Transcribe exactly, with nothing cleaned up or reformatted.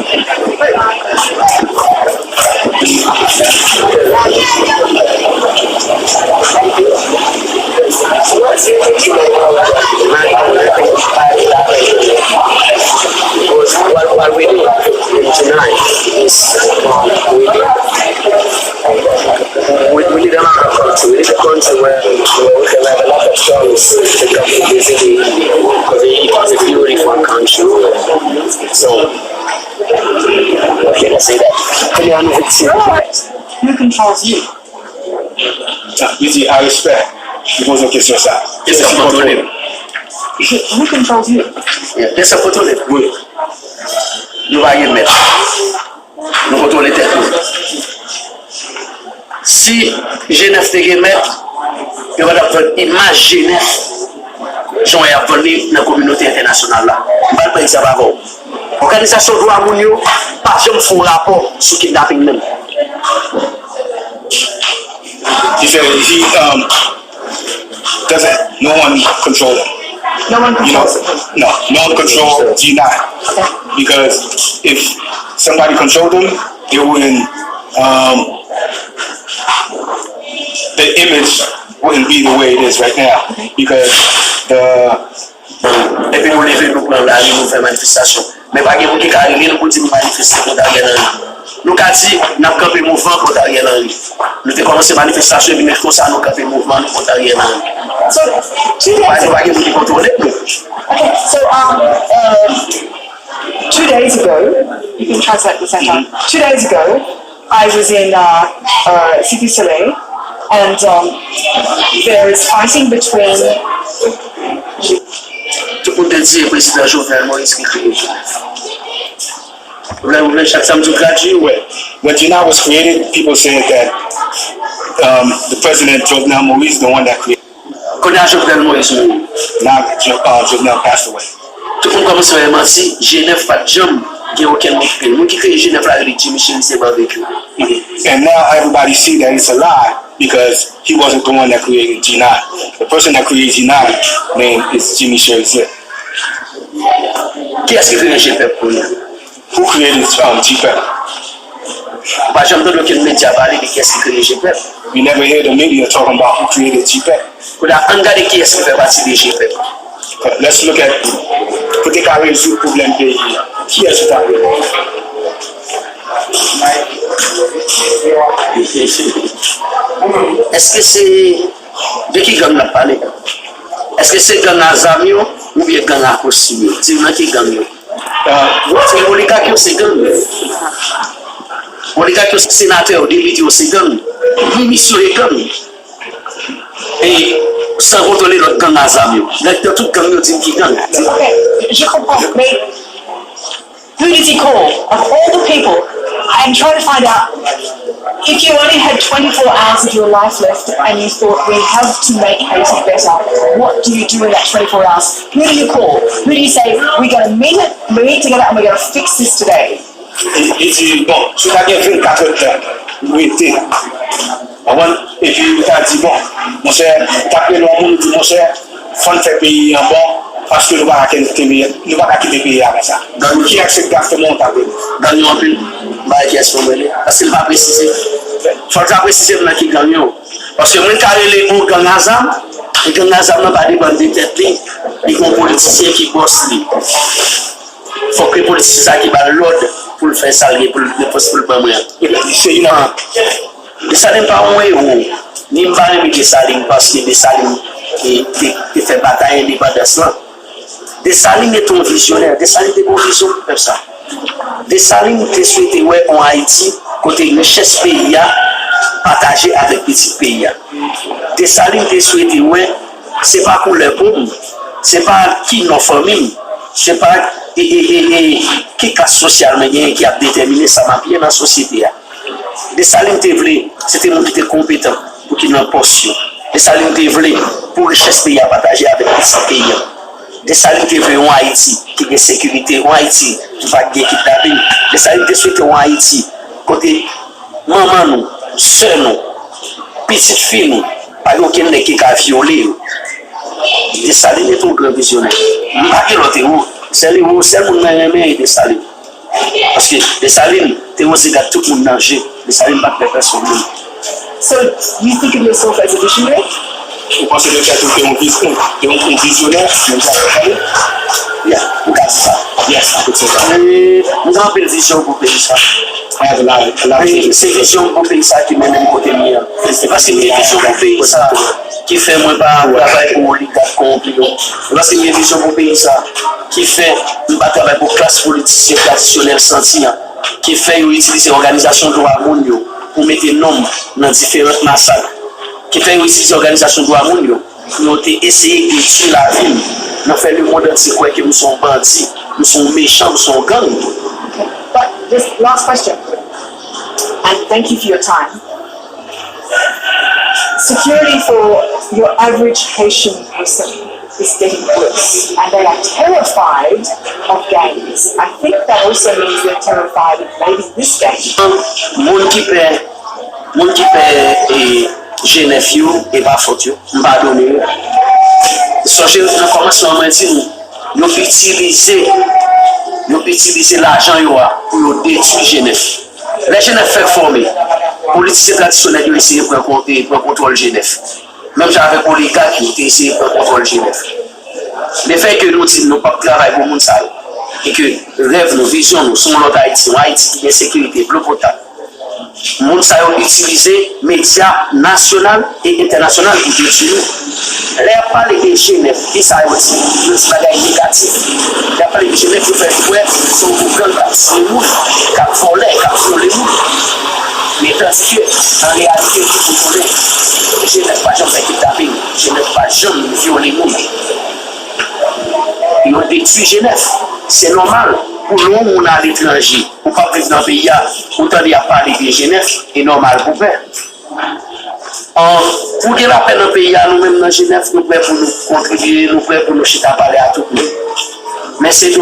We, we live in a lot of country. We live in a country where, where we can have a lot of songs to come to visit because it is a beautiful country. So, what can I say that? Kounye a nou fè ti. Who controls you? Li di, a respè. Li poze yon kesyon sa. Kesyon kontrole. Who controls you? Kesyon kontrole. Wi. Nou pa gen mèt. Nou kontwole tèt nou. Si Jenèf te gen mèt, yo pa t ap vann imaj Jenèf jan y ap vann li nan kominote entènasyonal la. M pral pran egzanp avè w. Òganizasyon dwa moun yo pa janm fè yon rapò sou kidnaping menm. He said he um, doesn't, no one control them. No one controls them. No, no one control G nine. Okay. Because if somebody controlled them, it wouldn't, um, the image wouldn't be the way it is right now. Because the Epi nou leve, nou pran lari, nou fè manifestasyon. Men pa gen moun ki ka rele n pou di nou manifeste kont Ariel Henry. Nou ka di n ap kanpe mouvman kont Ariel Henry. Nou te kòmanse manifestasyon epi men konsa nou kanpe mouvman nou kont Ariel Henry. So, two days Pa gen, pa gen moun ki kontwole nou. Okay, so um, uh, two days ago, you can translate the same time. Two days ago, I was in uh, uh, Cirque du Soleil, and um, there is fighting between. Tout moun te di e prezidan Jovenel Moïse ki kreye G nèf. Ou vle, ou vle chak sa m di w tradui? Well, when G nine was created, people said that um, the president Jovenel Moïse, the one that created. Kounye a Jovenel Moïse mouri. Now Jo- uh, Jovenel passed away. Tout moun kòmanse wè manti, G nèf pa t janm gen okenn moun ki kreye l. Moun ki kreye G nèf la rele Jimmy Chérizier Barbecue. And now everybody see that it's a lie because he wasn't the one that created G nine. The person that created G nine name is Jimmy Chérizier. Kiyès ki kreye G pèp kounye a? Who created um, G pèp? Ou pa janm tande okenn medya pale de kiyès ki kreye G pèp. You never hear the media talking about who created G pèp. Kounye a, ann gade kiyès ki fè pati de G pèp. Let's look at, pou te ka rezoud pwoblèm peyi a, kiyès ou ta rele? Èske se De ki gang n ap pale? Èske se gang a zam yo oubyen gang a kostim yo? Di m nan ki gang yo. Bon, se oligak yo se gang. Oligak yo se senatè yo, depite yo se gang. Minis yo se gang. E san konte lòt gang a zam yo. Nèg nan tout gang yo di m ki gang. Ok, je comprends, mais Who did he call? Of all the people, I'm trying to find out if you only had twenty-four hours of your life left and you thought we have to make Haiti better, what do you do in that twenty-four hours? Who do you call? Who do you say, we're going to meet, meet together and we're going to fix this today? Li di, bon, si w ta gen vennkat èdtan, ou rete. Konprann? Epi ou ta di, bon, monchè, ou t ap rele yon moun, ou di, monchè, fò n fè peyi an bon, paske nou pa ka kite peyi, nou pa ka kite peyi a konsa. Ki aksepte a se moun ou t ap rele? Gang yo anpil. M pa wè kiyès pou m rele. Paske l pa presize. Fò l ta presize m nan ki gang yo. Paske moun ka rele yon gang a zam, e gang a zam nan pa depann de tèt li. Li gen yon politisyen ki bòs li. Fòk ke politisyen sa ki ba l lòd pou l fè sa l gen pou l, pou l ban mwen an. Se yon Desalin pa yon ewo. Ni m pa renmen Desalin paske Desalin te, te, te fè batay endepandans lan. Desalin te yon vizyonè. Desalin te gen yon vizyon pou pèp sa. Desalin te swete wè yon Ayiti kote richès peyi a pataje avèk pitit peyi a. Desalin te swete wè se pa koulè po m, se pa ki non fanmi m, se pa e, e, e, e, ki klas sosyal mwen genyen ki ap detèmine sa m ap ye nan sosyete a. Desalin te vle, se te moun ki te konpetan pou ki nan pòs yo. Desalin te vle pou richès peyi a pataje avèk pitit peyi a. Desalin te vle yon Ayiti ki gen sekirite, yon Ayiti ki pa gen kidnaping. Desalin te swete yon Ayiti kote manman nou, sè nou, pitit fi nou, pa gen okenn nèg ki ka vyole yo. Desalin se yon gran vizyonè. M pa gen lòt ewo. Sèl ewo, sèl moun mwen renmen e Desalin. Paske Desalin te woze gad tout moun nan je. Desalin pa t pè pèsonn moun. So, you think of yourself as a visionary? Ou panse ke tèt ou te yon vizyon, te yon, yon vizyonè, menm jan avèk Desalin? Yeah, ou ka di sa. Yes, I could say that. E, mwen gen anpil vizyon pou peyi sa. I have a lot, a lot of E, visions. Se vizyon pou peyi sa ki mennen m kote m ye a. E paske m gen vizyon pou peyi sa ki fè mwen pa travay pou oligak kowonpi yo. E paske m gen vizyon pou peyi sa ki fè m pa travay pou klas politisyen tradisyonèl santi an, ki fè yo itilize òganizasyon dwa moun yo pou mete nonm nan diferan masak, ki fè yo itilize òganizasyon dwa moun yo pou yo te eseye detwi lavi m, nan fè lemonn antye kwè ke m se yon bandi, m se yon mechan, m se yon gang. But this last question, and thank you for your time. Security for your average Haitian person is getting worse, and they are terrified of gangs. I think that also means they're terrified of maybe this gang. Moun ki pè, moun ki pè e, G nèf yo, e pa fòt yo, m padone yo. Sonje nan kòmansman mwen di nou, yo itilize, yo itilize lajan yo a pou yo detwi G nèf. Lè G nèf fèk fòme, politisyen tradisyonèl yo eseye pran kon-, e, pran kontwòl G nèf. Menm jan avèk oligak yo te eseye pran kontwòl G nèf. Lefètke nou di nou p ap travay pou moun sa yo, e ke rèv nou, vizyon nou, se yon lòt Ayiti, yon Ayiti ki gen sekirite, dlo potab. Moun sa yo itilize medya nasyonal e entènasyonal pou detwi nou. Lè y ap pale de G nèf, kisa yo di? Yo di bagay negatif. Lè y ap pale de G nèf, yo fè nou kwè se yon gwoup gang k ap tiye moun, k ap vòlè, k ap vyole moun. Men tandike, an reyalite, ki pou konnen, G nèf pa janm fè kidnaping, G nèf pa janm vyole moun. Yo detwi G nèf. Se nòmal pou lè yon moun aletranje, ou p ap viv nan peyi a, ou tande y ap pale de G nèf, e nòmal pou pè. An, pou gen lapè nan peyi a, nou menm nan G nèf, nou prè pou nou kontribye, nou prè pou nou chita pale a tout moun. Men se